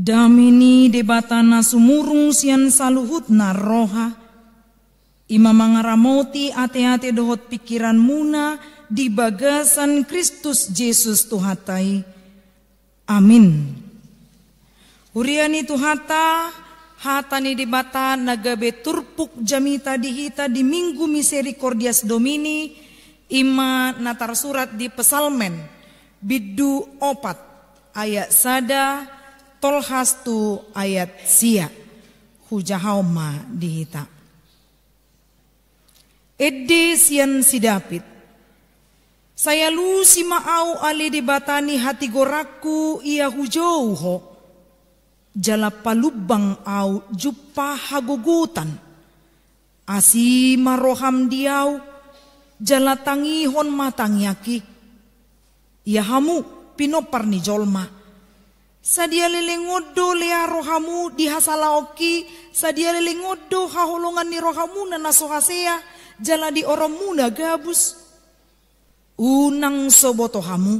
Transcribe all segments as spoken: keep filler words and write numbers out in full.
Dame ni Debata na sumurung sian saluhutna roha, i ma mangaramoti ateate dohot pingkiranmuna di bagasan Kristus Jesus Tuhanta i. Amin. Huria ni Tuhanta, hata ni Debata na gabe turpuk jamita di hita di Minggu Misericordias Domini, i ma na tarsurat di Psalmen, bindu opat, ayat sada, tolhas tu ayat sia. Hujahaon ma di hita. Ende sian si David. Sai alusi ma ahu ale Debata ni hatigoranku, ia hujou Ho. Jala palumbang ahu jumpa hagogotan. Asi ma roham di ahu, jala tangihon ma tangiangki. Ia hamu, pinompar ni jolma. Sadia leleng on do lea rohamu di hasalaonki, sadia leleng on do haholongan ni rohamuna na so hasea, jala di oronmuna gabus. Unang so boto hamu,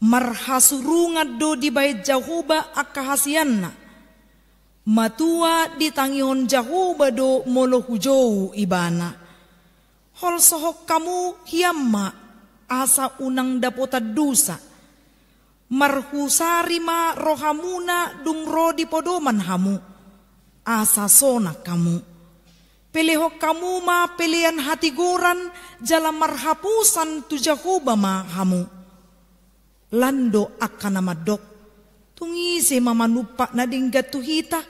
marhasurungan do dibaen Jahowa angka haseanna. Matua ditangihon Jahowa do molo hujou Ibana. Holsohon hamu hian ma, asa unang dapotan dosa. Marhusari ma rohamuna dung ro di podoman hamu, asa sonang hamu. Pelehon hamu ma pelean hatigoran, jala marhaposan tu Jahowa ma hamu. Lan do angka na mandok, tung ise ma manumpak na denggan tu hita?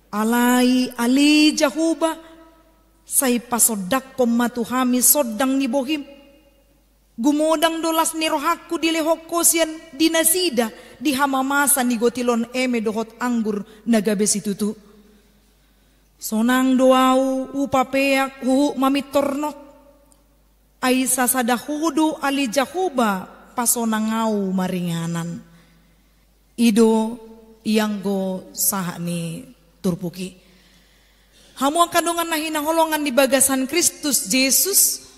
Alai ale Jahowa, sai pasondangkon ma tu hami sondang ni bohim. Gumodang do las ni rohangku dilehon Ho sian di nasida di hamamasa ni gotilon eme dohot anggur na gabe situtu. Sonang do ahu hupapeak huhut mamintor nok. Ai sasada Ho do ale Jahowa pasonang ahu maringanan. I do ianggo sahat ni turpuk i. Hamu angka dongan na hinaholongan di bagasan Kristus Jesus,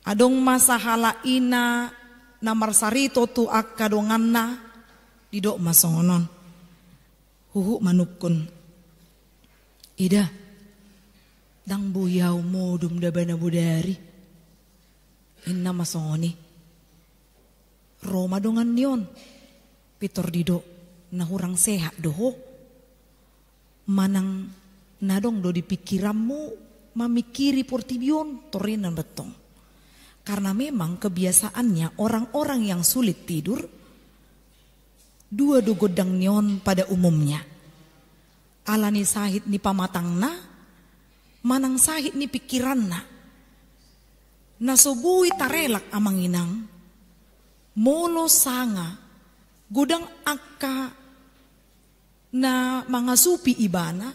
adong ma sahalak ina na marsarito tu angka donganna, didok ma songon on. Huhut manungkun. Ida, ndang boi ahu modom daba na bodari. Ninna ma songon i. Ro ma dongan ni on. Pintor didok, na hurang sehat do ho. Manang na adong do di pingkiranmu mamingkiri portibi on, torina bettong. Karena memang kebiasaannya orang-orang yang sulit tidur, dua do gondang ni on pada umumnya. Alani sahit ni pamatangna, manang sahit ni pingkiranna. Na so boi tarelak amang inang, molo sanga godang angka na mangasupi ibana,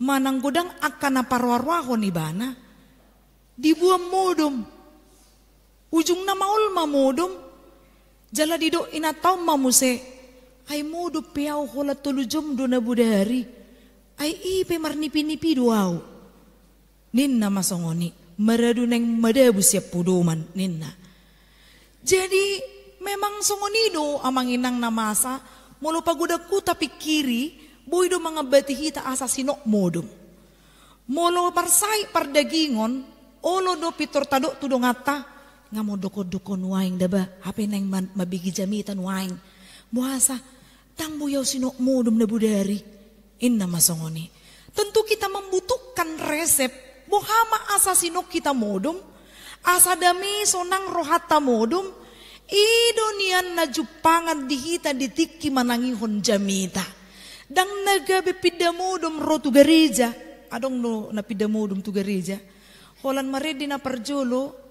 manang godang angka na paroaroahon ibana, diboan modom. Ujungna maol ma modom. Jala didok inanta on ma muse, ai modom pe ahu holan tolu jom do na bodari. Ai i pe marnipinipi do ahu. Ninna ma songon i, maradu naeng madabu sian podoman, ninna. Jadi, memang songon i do amang inang na masa, molo pagodang huta pingkiri, boi do mangambati hita asa sinok modom. Molo marsahit pardagingon, olo do pintor tadok tu donganta, nga mondok-ondok ho nuaeng daba, hape naeng man-, mambege jamita nuaeng. Boasa, ndang boi ahu sinok modom na bodari. Ninna ma songon i. Tentu kita membutuhkan resep. Boha ma asa sinok hita modom, asa dame sonang rohanta modom. I do nian na jumpangan di hita di tingki manangihon jamita. Ndang na gabe pinda modom ro tu gareja. Adong do na pinda modom tu gareja. Holan marende na parjolo,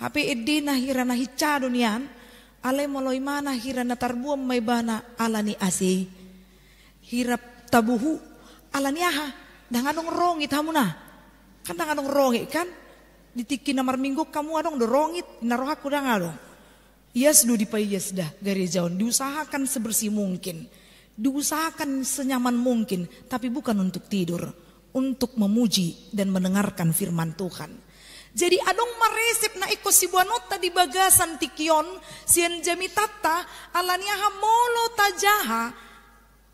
hape endena hira na hinsa do nian, alai molo imana hira na tarboan ma ibana alani A C i. Hira tabohu, alani aha? Ndang adong rongit hamuna. Kan ndang adong rongit kan? Di tingki na marminggu hamu adong do rongit, na rohangku ndang adong. Ias do dipaias da gareja on, diusahakan sebersih mungkin, diusahakan senyaman mungkin, tapi bukan untuk tidur, untuk memuji dan mendengarkan firman Tuhan. Jadi adong ma resep na ingkon siboanonta di bagasan tingki on sian jamitanta, ala ni aha? Molo tajaha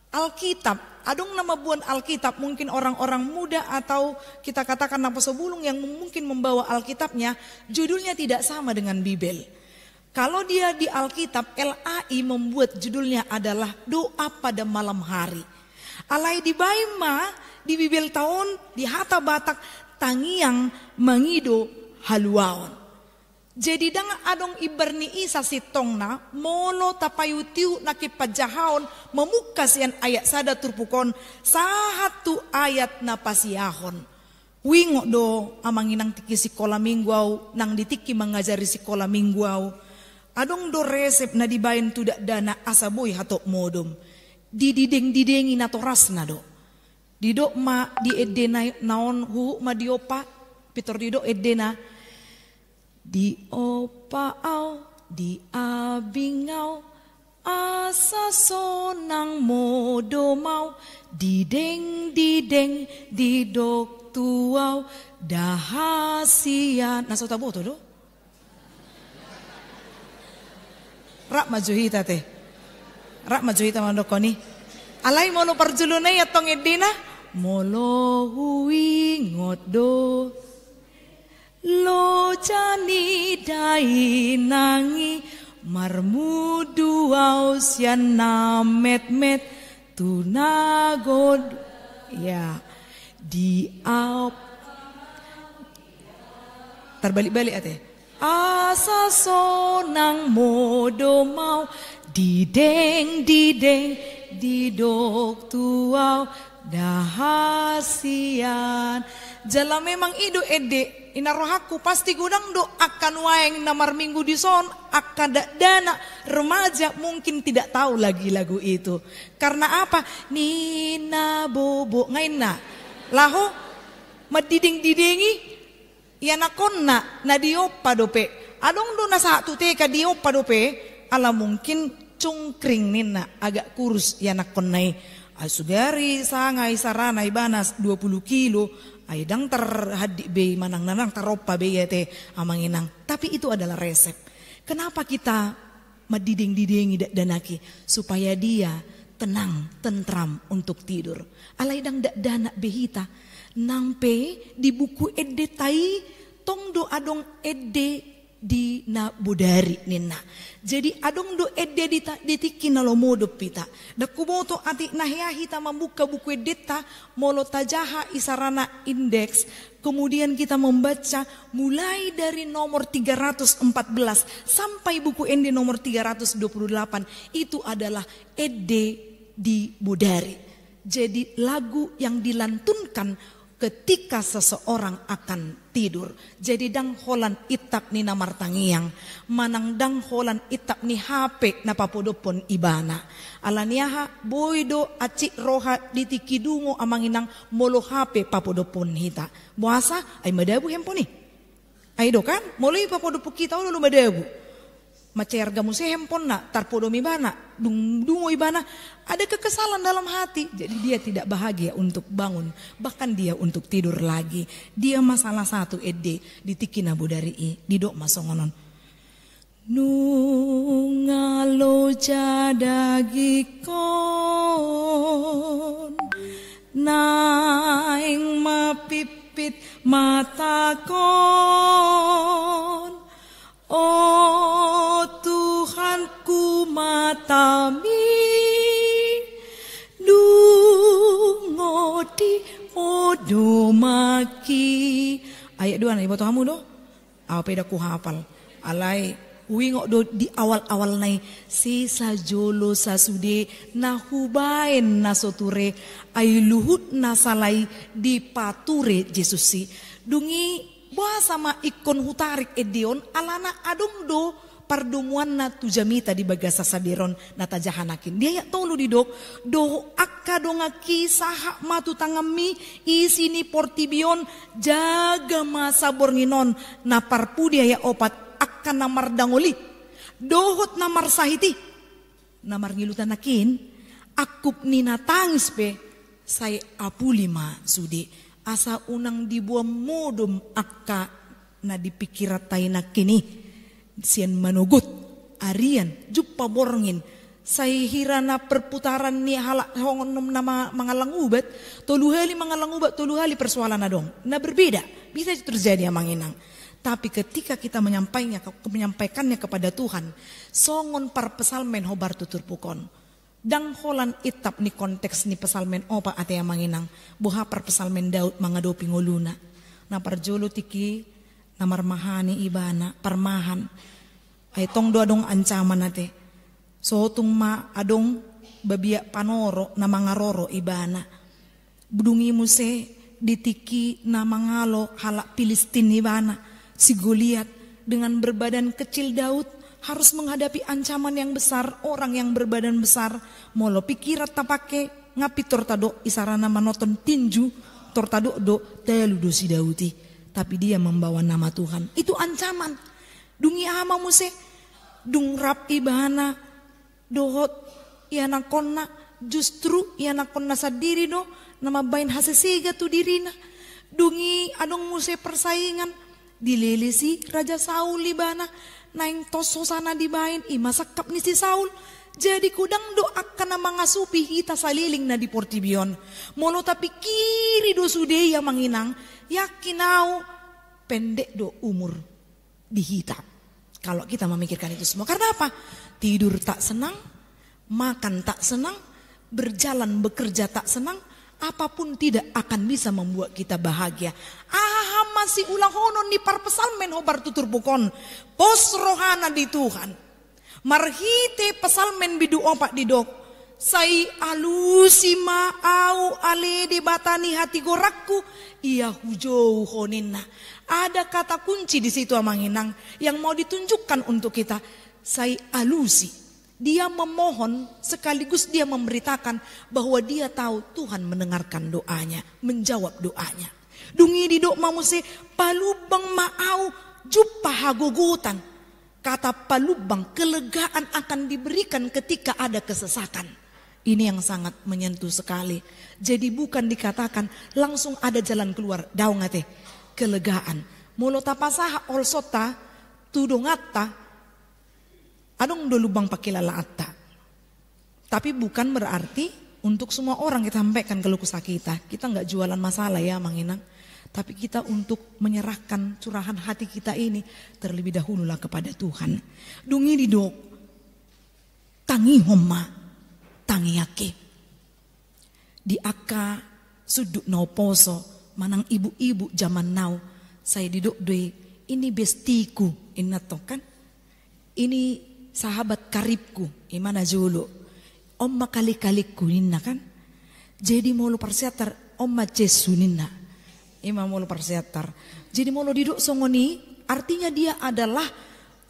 Alkitab, adong na mamboan Alkitab, mungkin orang-orang muda atau kita katakan naposobulung yang mungkin membawa Alkitabnya, judulnya tidak sama dengan Bibel. Kalau dia di Alkitab, L A I membuat judulnya adalah Doa Pada Malam Hari. Alai dibaen ma di Bibelta on, di hata Batak, tangiang mangido haluaon. Jadi ndang adong imbar ni i sasintongna, molo tapaihut-ihut nangkin panjahaon mamungka sian ayat sada turpuk on sahat tu ayat na pasiahon. Huingot do, amang inang, tingki sikola minggu au, nang di tingki mangajari sikola minggu au, adong do resep na dibaen tu dakdanak asa boi hatop modom. Didideng-didengi natorasna do. Didok ma di endena on, huhut ma diompa, pintor didok endena. Diompa au, diabing au, asa sonang modom au, dideng-dideng didok tu au, da hasian. Na so taboto do? Rap ma jo hita te. Rap ma jo hita mandokkon i. Alai molo parjolo nai antong endena, molo huingot do loja ni dainang i, marmundu au sian na metmet tu na god-, ya, di ap-, tarbalik-balik ate. Asa sonang modom au, dideng-dideng didok tu au, da hasian. Jala memang i do ende, inna rohangku, pasti godang do angka nuaeng na marminggu dison, angka dakdanak, remaja mungkin tidak tahu lagi lagu itu. Karena apa? Nina bobo, nga inna. Laho mandideng-didengi ianakkonna na diompa dope. Adong do na sahat tu T K diompa dope, ala mungkin cungkring ninna, agak kurus ianakkonna i. Ai sugari sanga isarana ibana dua puluh kilo, ai ndang tarhandik be i manang na ndang tarompa be i ate, amang inang. Tapi itu adalah resep. Kenapa kita mandideng-didengi dakdanak i? Supaya dia tenang, tentram untuk tidur. Alai ndang dakdanak be hita. Nang pe di buku endenta i tong do adong ende di na bodari ninna. Jadi adong do ende di ta-, di tingki na lomo do hita. Ndang huboto atik na hea hita mambuka buku endenta, molo tajaha isarana indeks, kemudian kita membaca mulai dari nomor tiga ratus empat belas sampai buku ende nomor tiga ratus dua puluh delapan, itu adalah ende di bodari. Jadi lagu yang dilantunkan ketika seseorang akan tidur. Jadi ndang holan intap ni na martangiang, manang ndang holan intap ni H P na papodophon ibana. Ala ni aha? Boi do ancit roha di tingki dungo, amang inang, molo H P papodophon hita. Boasa? Ai madabu handphone i. Ai do kan? Molo i papodophon hita, olo do madabu. Mansai arga muse handphonena, tarpodom ibana, dung dungo ibana, ada kekesalan dalam hati. Jadi dia tidak bahagia untuk bangun, bahkan dia untuk tidur lagi. Dia ma salah satu ende di tingki na bodari i, didok ma songon on. Nunga loja dagingkon, naeng ma pipit matangkon. O Tuhanku, matami dungo di podomanki. Ayat dua na iboto hamu do? Au pe ndang huhapal. Alai huingot do di awal-awalna i, sesa jolo sasude na hubaen na so ture, ai luhut na sala i dipature Jesus i. Dung i boasa ma ingkon hutarik ende on? Alana adong do pardomuanna tu jamita di bagasan sadari on na tajaha nangkin. Di ayat tolu didok, dohot angka donganki sahat ma tu tanganmi isi ni portibi on, jaga ma saborngin on. Na parpudi ayat opat, angka na mardangol i dohot na marsahit i, na marngilutan nangkin, angkup ni na tangis pe sai apuli ma sude, asa unang diboan modom angka Na di pingkiranta i nangkin i, sian manogot, arian, jumpa borngin, sai hira na perputaran ni halak songon na ma-, mangallang ubat, tolu hali mangallang ubat, tolu hali persoalan adong. Na berbeda, bisa terjadi amang inang. Tapi ketika kita menyampainya, menyampaikannya kepada Tuhan, songon parpsalmen hombar tu turpuk on. Ndang holan itap ni konteks ni psalmen opat ate amang inang, boha parpsalmen Daud mangadopi ngoluna. Na parjolo tingki na marmahani ibana, parmahan. Ai tong do adong ancaman ate. Sotung ma adong babiat panoro na mangaroro ibana. Dung i muse di tingki na mangalo halak Pilistin ibana, si Goliat, dengan berbadan kecil Daud harus menghadapi ancaman yang besar, orang yang berbadan besar. Molo pingkiran tapake, nga pintor tadok isarana manonton tinju, tor tadok do, talu do si Daud i. Tapi dia membawa nama Tuhan. Itu ancaman. Dung i aha ma muse, dung rap ibana dohot ianakkonna, justru ianakkonna sandiri do na mambaen hasesega tu dirina. Dung i adong muse persaingan, dilelesi Raja Saul ibana, naeng tos hosana dibaen, i ma sangkap ni si Saul. Jadi godang do angka na mangasupi hita saleleng na di portibi on. Molo tapingkiri do sude i amang inang, yakin au pendek do umur di hita. Kalau kita memikirkan itu semua. Karena apa? Tidur tak senang, makan tak senang, berjalan bekerja tak senang, apapun tidak akan bisa membuat kita bahagia. Aha ma siulahonon ni parpsalmen hombar tu turpuk on? Pos rohana di Tuhan. Marhite psalmen bindu opat didok, sai alusi ma au ale Debata ni hatigoranku, ia hujou ho ninna. Ada kata kunci di situ amang inang yang mau ditunjukkan untuk kita. Sai alusi. Dia memohon sekaligus dia memberitakan bahwa dia tahu Tuhan mendengarkan doanya, menjawab doanya. Dung i didok ma muse, palumbang ma au jumpa hagogotan. Kata palumbang, kelegaan akan diberikan ketika ada kesesakan. Ini yang sangat menyentuh sekali. Jadi bukan dikatakan langsung ada jalan keluar, daong ate, kelegaan. Molo tapasahat holsonta tu donganta, adong do lumbang pangkilalaanta. Tapi bukan berarti untuk semua orang kita sampaikan keluh kesah kita. Kita nggak jualan masalah ya amang inang. Tapi kita untuk menyerahkan curahan hati kita ini terlebih dahululah kepada Tuhan. Dung i didok, tangihon ma tangiangki. Di angka sundut na huposo manang ibu-ibu zaman now, sai didok do i, ini bestiku, inna tong kan. Ini sahabat karibku, i ma na jolo. On ma kali-kaliku, ninna kan. Jadi molo parsiantar, on ma cessu, ninna. I ma molo parsiantar. Jadi molo didok songon i, artinya dia adalah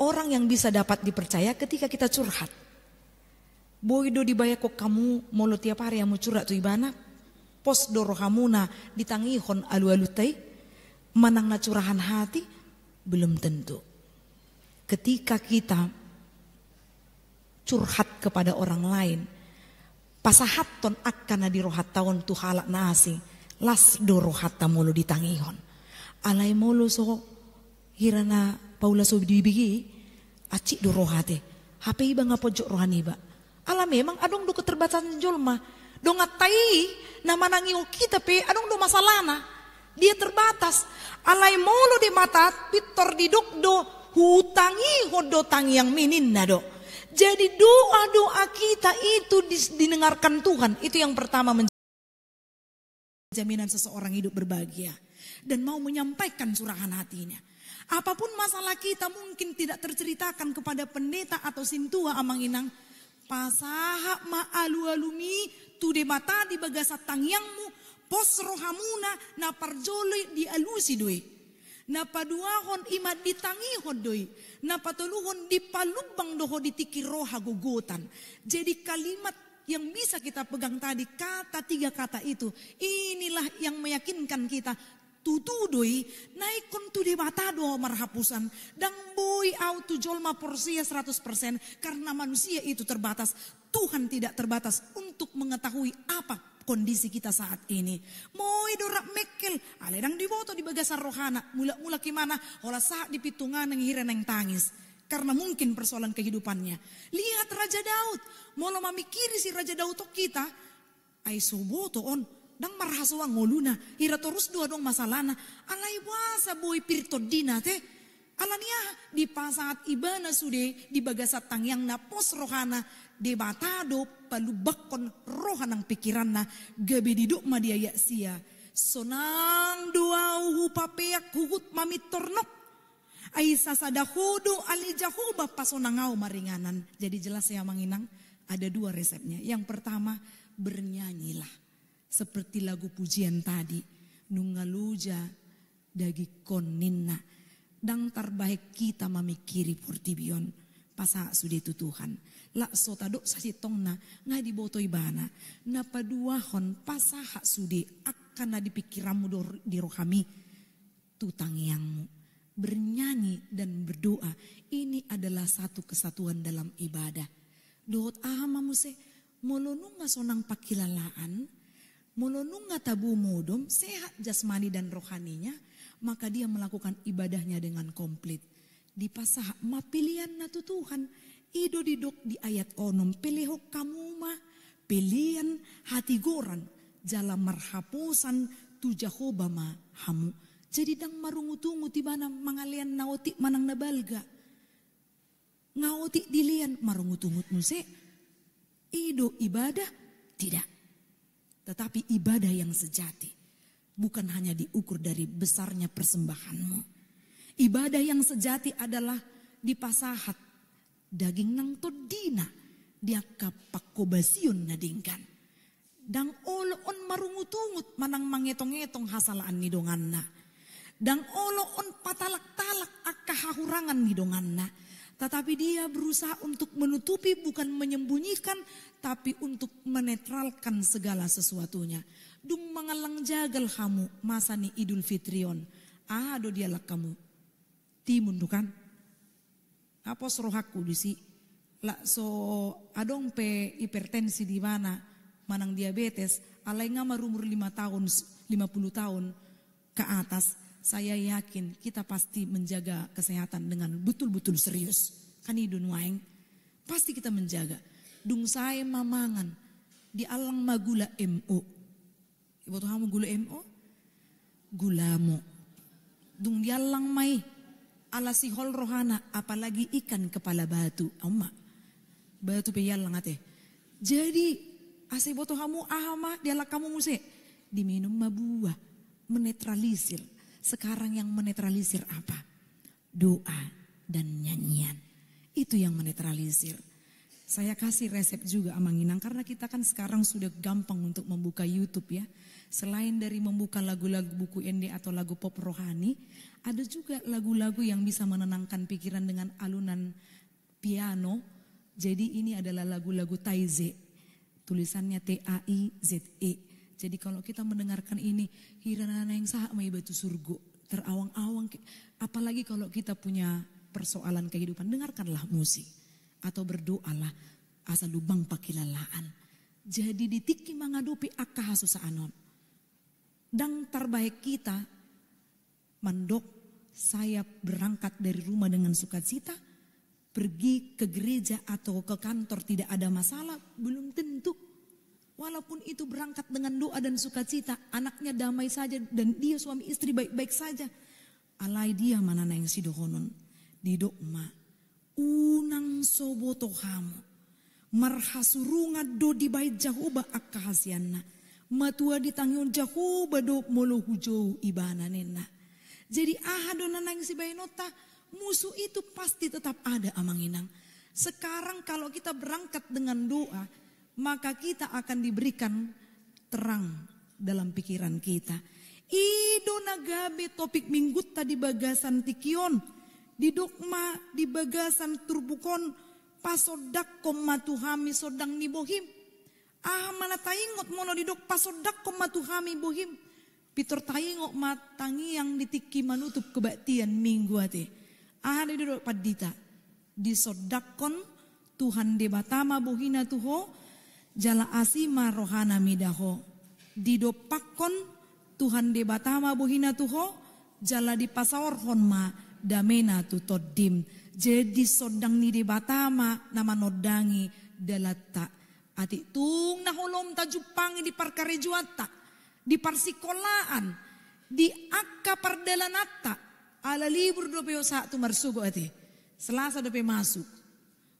orang yang bisa dapat dipercaya ketika kita curhat. Boi do dibayangkon hamu molo tiap hari hamu curhat tu ibana, pos do rohamuna ditangihon alualunta i, manang na curahan hati? Belum tentu. Ketika kita curhat kepada orang lain, pasahathon angka na di rohanta on tu halak na asing, las do rohanta molo ditangihon. Alai molo so hira na paula so dibege, ancit do roha ate. Hape iba nga ponjot roha niba. Ala memang adong do keterbatasan jolma. Donganta i na manangihon hita pe adong do masalahna. Dia terbatas. Alai molo Debata pintor didok do, hutangihon do tangiangmi, ninna do. Jadi doa-doa kita itu dis-, didengarkan Tuhan. Itu yang pertama, jaminan seseorang hidup berbahagia dan mau menyampaikan curahan hatinya. Apapun masalah kita mungkin tidak terceritakan kepada pendeta atau sintua amang inang, pasahat ma alualumi tu Debata di bagasan tangiangmu, pos rohamuna, na parjolo i dialusi do i. Na paduahon i ma ditangihon do i. Na patoluhon dipalumbang do ho di tingki ro hagogotan. Jadi kalimat yang bisa kita pegang tadi, kata, tiga kata itu, inilah yang meyakinkan kita, tutu do i, na ingkon tu Debata do marhapusan, ndang boi au tu jolma porsea seratus persen, karena manusia itu terbatas, Tuhan tidak terbatas untuk mengetahui apa kondisi kita saat ini. Moi do rap mengkel, alai ndang diboto di bagasan rohana, mulak-mulak imana, holan sahat di pintu ngana hira naeng tangis. Karena mungkin persoalan kehidupannya. Lihat Raja Daud, molo mamikiri si Raja Daud on hita, ai so boto on, ndang marhasoang ngoluna, hira torus do adong masalahna, alai boasa boi pir tondina te? Alani aha? Dipasahat ibana sude di bagasan tangiangna, pos rohana, Debata do palumbangkon roha nang pikiranna, gabe didok ma di ayat sia, sonang do ahu hupapeak huhut mamintor nok. Ai sasada Ho do ale Jahowa pasonang ahu maringanan. Jadi jelas ya, Amang Inang, ada dua resepnya. Yang pertama, bernyanyilah. Seperti lagu pujian tadi, nunga loja dagingkon ninna. Ndang tarbahen hita mamikiri portibi on, pasahat sude tu Tuhan. Lak so tadok sasintongna, nga diboto ibana. Na paduahon, pasahat sude angka na di pikiranmu do di rohami tu tangiangmu. Bernyanyi dan berdoa, ini adalah satu kesatuan dalam ibadah. Dohot aha ma muse, molo nunga sonang pangkilalaan, molo nunga tabo modom, sehat jasmani dan rohaninya, maka dia melakukan ibadahnya dengan komplit. Dipasahat ma peleanna tu Tuhan. I do didok di ayat onom, pelehon hamu ma pelean hatigoran jala marhaposan tu Jahowa ma hamu. Jadi ndang marungut-ungut ibana mangalean na otik manang na balga. Nga otik dilean, marungut-ungut muse. I do ibadah? Tidak. Tetapi ibadah yang sejati bukan hanya diukur dari besarnya persembahanmu. Ibadah yang sejati adalah dipasahat daging nang tondina di angka pangkobasion na denggan. Ndang olo on marungut-ungut manang mangetong-etong hasalaan ni donganna. Ndang olo on patalak-talak angka hahurangan ni donganna. Tetapi dia berusaha untuk menutupi, bukan menyembunyikan, tapi untuk menetralkan segala sesuatunya. Dung mangallang jagal hamu masa ni Idul Fitri on, aha do diallang hamu? Timun do kan? Nga pos rohangku disi. Lak so adong pe hipertensi di ibana manang diabetes, alai nga marumur lima tahun, lima puluh tahun ke atas, saya yakin kita pasti menjaga kesehatan dengan betul-betul serius. Kan i do nuaeng. Pasti kita menjaga. Dung sae ma mangan, diallang ma gula M O. Iboto hamu gula M O? Gulamo. Dung diallang ma i, ala sihol rohana, apalagi ikan kepala batu. Oma. Batu pe iallang ate. Jadi, asa iboto hamu aha ma diallang hamu muse? Diminum ma buah. Menetralisir. Sekarang yang menetralisir apa? Doa dan nyanyian. Itu yang menetralisir. Saya kasih resep juga, Amang Inang, karena kita kan sekarang sudah gampang untuk membuka YouTube, ya. Selain dari membuka lagu-lagu buku ende atau lagu pop rohani, ada juga lagu-lagu yang bisa menenangkan pikiran dengan alunan piano. Jadi ini adalah lagu-lagu Taize. Tulisannya T A I Z E. Jadi kalau kita mendengarkan ini, hira na naeng sahat ma iba tu surgo, terawang-awang. Apalagi kalau kita punya persoalan kehidupan, dengarkanlah musik atau berdoalah, asa lumbang pangkilalaan. Jadi di tingki mangadopi angka hasusaan on, ndang tarbahen hita mandok, saya berangkat dari rumah dengan sukacita, pergi ke gereja atau ke kantor tidak ada masalah, belum tentu. Walaupun itu berangkat dengan doa dan sukacita, anaknya damai saja dan dia suami istri baik-baik saja, alai dia ma na naeng sidohonon, didok ma, unang so boto hamu. Marhasurungan do dibahen Jahowa angka hasianna. Matua ditangihon Jahowa do molo hujou ibana ninna. Jadi aha do na naeng sibahenonta? Musuh itu pasti tetap ada, Amang Inang. Sekarang kalau kita berangkat dengan doa, maka kita akan diberikan terang dalam pikiran kita. I do na gabe topik minggunta di bagasan tingki on. Didok ma di bagasan turpuk on, pasondangkon ma tu hami sondang ni bohim. Aha ma na taingot molo didok pasondangkon ma tu hami bohim? Pintor taingot ma tangiang di tingki manutup kebaktian Minggu ate. Aha do didok pandita? Disondangkon Tuhan Debata ma bohina tu ho, jala asi ma rohana mida ho. Didompakkon Tuhan Debata ma bohina tu ho, jala dipasaorhon ma damena tu tondim. Jadi sondang ni Debata ma na manondangi dalanta. Atik tung na holom tajumpangi di parkarejoanta, di parsikolaan, di angka pardalananta, ala libur dope ho sahat tu marsogot ate. Selasa dope masuk.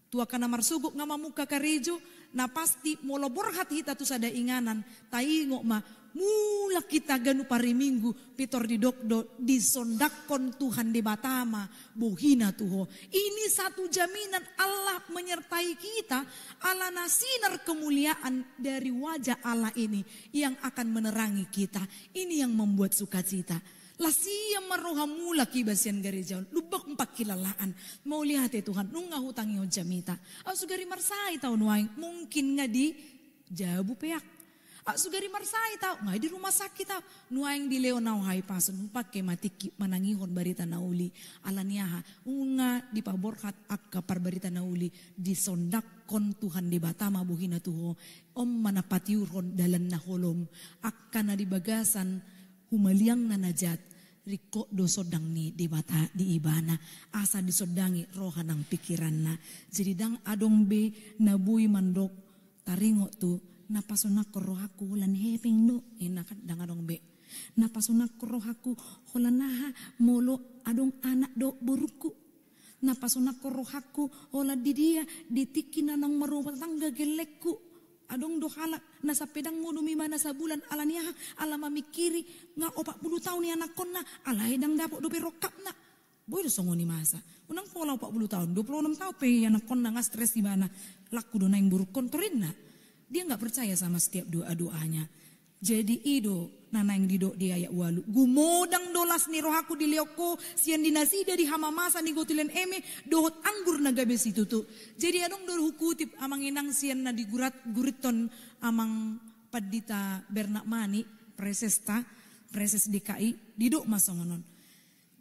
Tu angka na marsogot nga mamungka karejo, na pasti molo borhat hita tu sada inganan, taingot ma, mulak hita ganup ari Minggu, pintor didok do, disondangkon Tuhan Debata ma bohina tu ho. Ini satu jaminan Allah menyertai kita, ala na sinar kemuliaan dari wajah Allah ini yang akan menerangi kita. Ini yang membuat sukacita. Las ia ma roha mulak iba sian gareja on, lumbang pangkilalaan. Mauliate Tuhan, nunga hutangihon jamita. Aut sugari marsahit ahu nuaeng, mungkin nga di jabu peak. Aut sugari marsahit ahu, nga di rumah sakit ahu. Nuaeng dilehon ahu hahipason, pangke ma tingki manangihon barita na uli. Ala ni aha, nunga dipaborhat angka parbarita na uli, disondangkon Tuhan Debata ma bohina tu ho. On ma na patiurhon dalan na holom, angka na di bagasan humaliangna na jat, ringkot do sondang ni Debata di ibana, asa disondangi roha nang pingkiranna. Jadi ndang adong be na boi mandok, taringot tu, na pasonangkon rohangku holan hepeng do, ninna kan, ndang adong be. Na pasonangkon rohangku holan aha, molo adong anak dohot borungku. Na pasonangkon rohangku holan di dia, di tingki na naung marumah tangga gellengku. Adong do halak na sampe ndang modom ibana sabulan, ala ni aha, ala mamingkiri, nga opat pulu taon ianakkonna, alai ndang dapot dope rongkapna. Boi do songon i masa. Unang pola opat pulu taon, dua pulu onom taon pe ianakkonna nga stres ibana. Laku do naeng borungkon, torinna. Dia nggak percaya sama setiap doa-doanya. Jadi i do na naeng didok di ayat ualu. Gumodang do las ni rohangku dilehon ho, sian di nasida di hamamasa ni gotilen eme, dohot anggur na gabe situtu. Jadi adong do hukutip amang inang sian na digurat, gurithon amang Pandita Bernard Mani, presesta, preses D K I, didok ma songon on.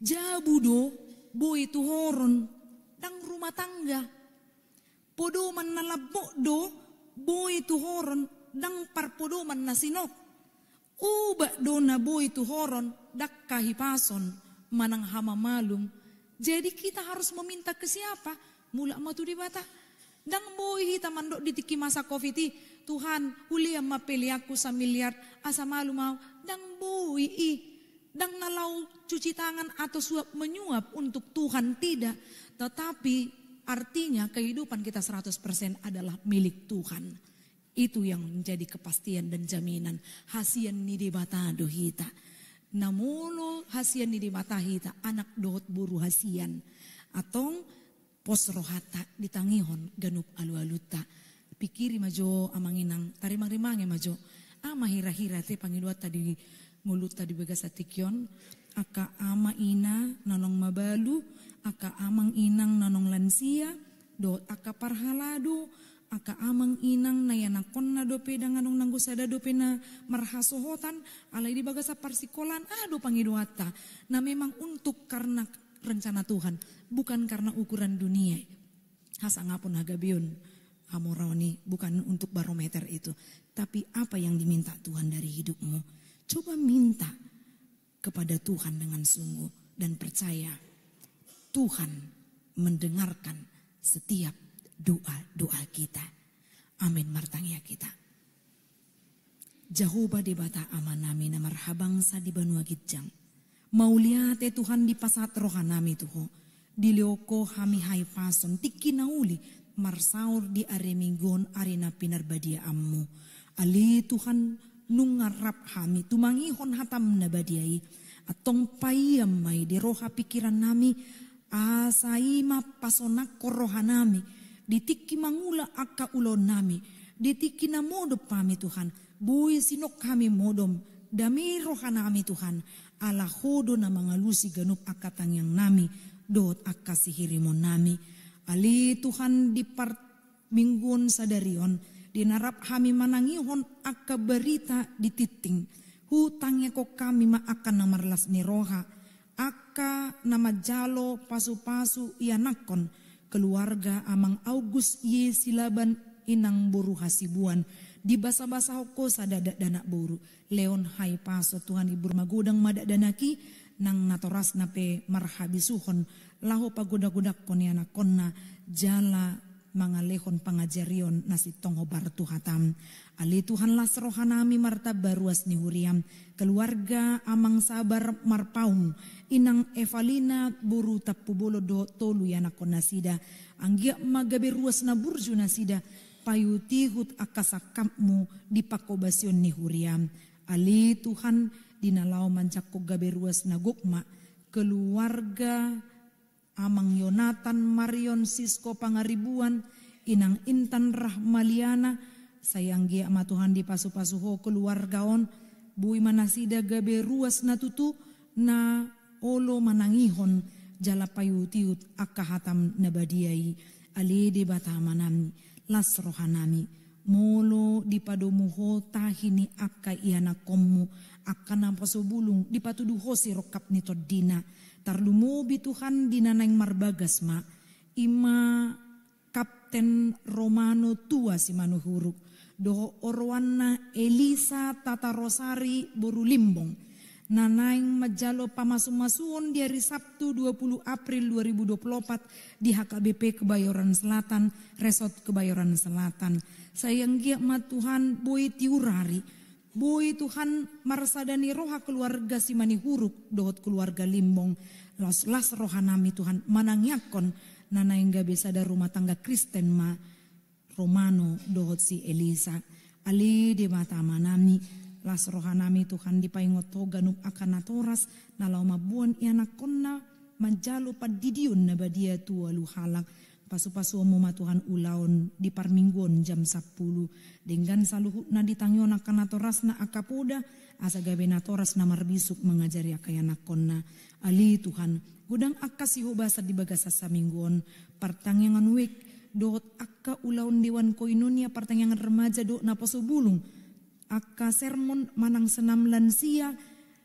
Jabu do, boi tuhoron, ndang rumah tangga. Podoman na lambok do, boi tuhoron, ndang parpodoman na sinok. Ubat do na boi tuhoron, ndang hahipason, manang hamamalum. Jadi kita harus meminta ke siapa? Mulak ma tu Debata. Ndang boi hita mandok di tingki masa covid i, Tuhan, hulehon ma peleanku samiliar, asa malum ahu. Ndang boi i. Ndang na laho cuci tangan atau suap menyuap untuk Tuhan, tidak. Tetapi artinya kehidupan kita seratus persen adalah milik Tuhan. Itu yang menjadi kepastian dan jaminan. Hasian ni Debata do hita. Na molo hasian ni Debata hita, anak dohot boru hasian. Antong pos rohanta ditangihon ganup alualunta. Pingkiri ma jo amang inang, tarimangrimangi ma jo. Aha ma hira-hira ate pangidoanta di ngolunta di bagasan tingki on, angka amang inang na naung mabalu, angka amang inang na naung lansia, dohot angka parhalado, angka amang inang na ianakkonna dope ndang adong nanggo sada dope na marhasohotan, alai di bagasan parsikolaan, aha do pangidoanta, na memang untuk karena rencana Tuhan, bukan karena ukuran dunia. Hasangapon, hagabeon, hamoraon i bukan untuk barometer itu. Tapi apa yang diminta Tuhan dari hidupmu? Coba minta kepada Tuhan dengan sungguh dan percaya Tuhan mendengarkan setiap doa-doa kita. Amin. Martangiang hita. Jahowa Debata Amanami na marhabangsa di banua ginjang. Mauliate Tuhan, dipasahat rohanami tu Ho. Dilehon Ho hami hahipason tingki na uli marsaor di ari Minggu on, ari na pinarbadiaanmu. Ale Tuhan, nunga rap hami tumangihon hataM na badia i. Antong paiam ma i di roha pingkirannami, asa i ma pasonangkon rohanami di tingki mangula angka ulaonnami, di tingki na modom hami Tuhan, boi sinok hami modom, dame rohanami Tuhan, ala Ho do na mangalusi ganup angka tangiangnami dohot angka sihirimonnami. Ale Tuhan, di par Minggu on sadari on, di na rap hami manangihon angka barita di tingting, hutangiangkon hami ma angka na marlas ni roha, angka na manjalo pasupasu ianakkon, keluarga Amang Augus Ye Silaban, Inang boru Hasibuan, Dibasabasahon Ho sada dakdanak boru. Lehon hahipason Tuhan, ibur magodang ma dakdanak i, nang natorasna pe marhabisuhon, laho pagodagodangkon ianakkonna, jala mangalehon pangajarion na sintong hombar tu hataM. Ale Tuhan, las rohanami martamba ruas ni huriaM. Keluarga Amang Sabar Marpaung, Inang Evalina boru Tampubolon dohot tolu ianakkon nasida. Anggiat ma gabe ruas na burju nasida, paihutihut angka sangkapMu di panghobasion ni huriaM. Ale Tuhan, di na laho manjangkon gabe ruas na gok ma keluarga Amang Yonatan Marion Sisko Pangaribuan, Inang Intan Rahmaliana, sai anggiat ma Tuhan dipasupasu Ho keluarga on, boi ma nasida gabe ruas na tutu, na olo manangihon jala paihutihut angka hataM na badia i. Ale Debata Amanami, las rohanami, molo dipadomu Ho tahi ni angka ianakkonMu, angka naposobulung, dipatudu Ho sirongkap ni tondina. Tarlumobi Tuhan di na naeng marbagas ma, i ma Kapten Romano Tua Simanihuruk, dohot oroanna Elisa Tatarosari boru Limbong, na naeng manjalo pamasumasuon di ari Sabtu dua puluh April dua ribu dua puluh opat di H K B P Kebayoran Selatan, Resort Kebayoran Selatan. Sai anggiat ma Tuhan boi tiur ari, boi Tuhan marsada ni roha keluarga Simanihuruk dohot keluarga Limbong. Las, las rohanami Tuhan manangiangkon na naeng gabe sada rumah tangga Kristen ma Romano dohot si Elisa. Ale Debata Amanami, las rohanami Tuhan dipaingot Ho ganup angka natoras, na laho mamboan ianakkonna manjalo pandidion na badia tu ualu halak. PasupasuonMu ma Tuhan ulaon di parmingguon jam sampulu. Denggan saluhutna di tangiang angka natorasna angka poda, asa gabe natoras na marbisuk mangajari angka ianakkonna. Ale Tuhan, godang angka sihobasan di bagasan saminggu on, partangiangan wijk, dohot angka ulaon dewan koinonia, partangiangan remaja dohot naposobulung, angka sermon manang senam lansia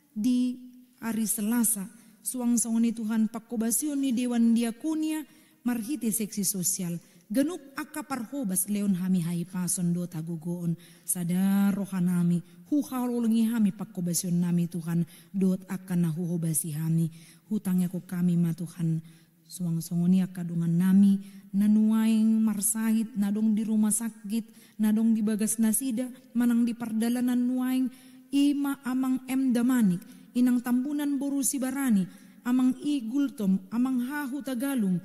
di ari Selasa, suang songon i Tuhan panghobasion ni dewan diakonia marhite seksi sosial. Ganup angka parhobas lehon hami hahipason dohot hagogoon. Sada rohanami, huhaholongi hami panghobasionnami Tuhan, dohot angka na huhobasi hami. Hutangiangkon hami ma Tuhan, suang songon i angka dongannami na nuaeng marsahit, na adong di rumah sakit, na adong di bagas nasida manang di pardalanan nuaeng, i ma Amang M Damanik, Inang Tambunan boru Sibarani, Amang I Gultom, Amang H Hutagalung,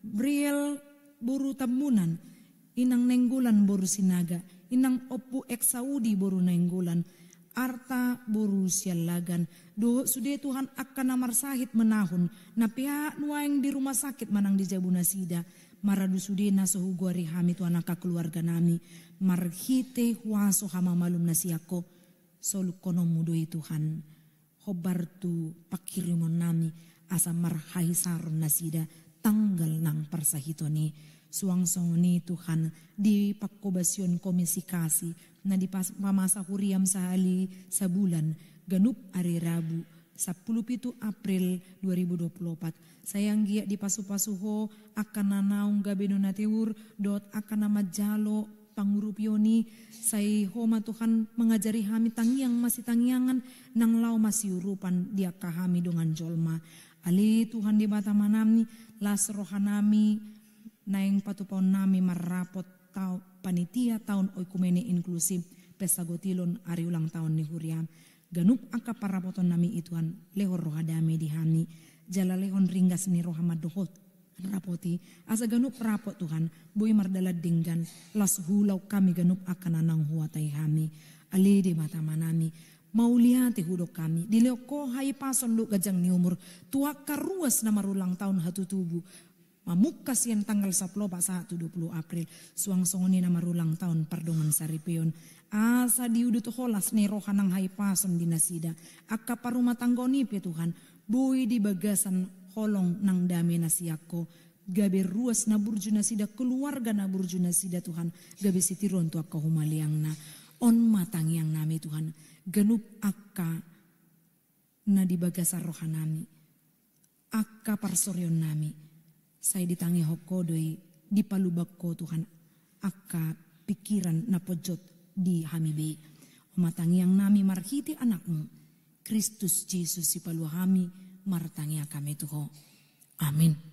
Briel boru Tambunan, Inang Nainggolan boru Sinaga, Inang Ompu Eksaudi boru Nainggolan, Arta boru Siallagan, dohot sude Tuhan angka na marsahit menahun, na peak nuaeng di rumah sakit manang di jabu nasida. Maradu sude na so hugoari hami Tuhan angka keluarganami, marhite huaso hamamalum na sian Ho, soluhononMu do i Tuhan hombar tu panghirimonnami, asa marhahisaron nasida tanggal nang parsahiton i. Suang songon i Tuhan, di panghobasion Komisi Kasih na dipas-, pamasa huriaM sahali sabulan, ganup ari Rabu, sampulu pitu April dua ribu dua puluh opat. Sai anggiat dipasupasu Ho angka na naung gabe do na tiur, dohot angka na manjalo pangurupion i. Sai Ho ma Tuhan mangajari hami tangiang masitangiangan, nang laho masiurupan di angka hami dongan jolma. Ale Tuhan Debata Amanami, las rohanami, naeng patupaonnami marrapot tao-, panitia taon oikumene inklusif, pesta gotilon ari ulang taon ni huriaM. Ganup angka parrapotonnami i Tuhan, lehon roha dame di hami, jala lehon ringgas ni roha mandohot rapot i, asa ganup rapot Tuhan boi mardalan denggan, las huulaon hami ganup angka na naung huatai hami. Ale Debata Amanami, mauliate hudok hami, dilehon Ho hahipason dohot ganjang ni umur tu angka ruas na marulang taon hatutubu, mamungka sian tanggal sampulu opat sahat tu dua puluh April, suang songon i na marulang taon pardongan saripeon. Asa diudut Ho las ni roha nang hahipason di nasida. Angka parumatanggaon i pe Tuhan, boi di bagasan holong nang dame na sian Ho, gabe ruas na burju nasida, keluarga na burju nasida Tuhan, gabe sitiruon tu angka humaliangna. On ma tangiangnami Tuhan, ganup angka na di bagasan rohanami, angka parsorionnami, sai ditangihon Ho do i, dipaluban Ho Tuhan, angka pingkiran na ponjot di hami be. Oma tangiang nami marhite Anakmu, Kristus Jesus Sipalua hami, martangiang hami tu Ho. Amin.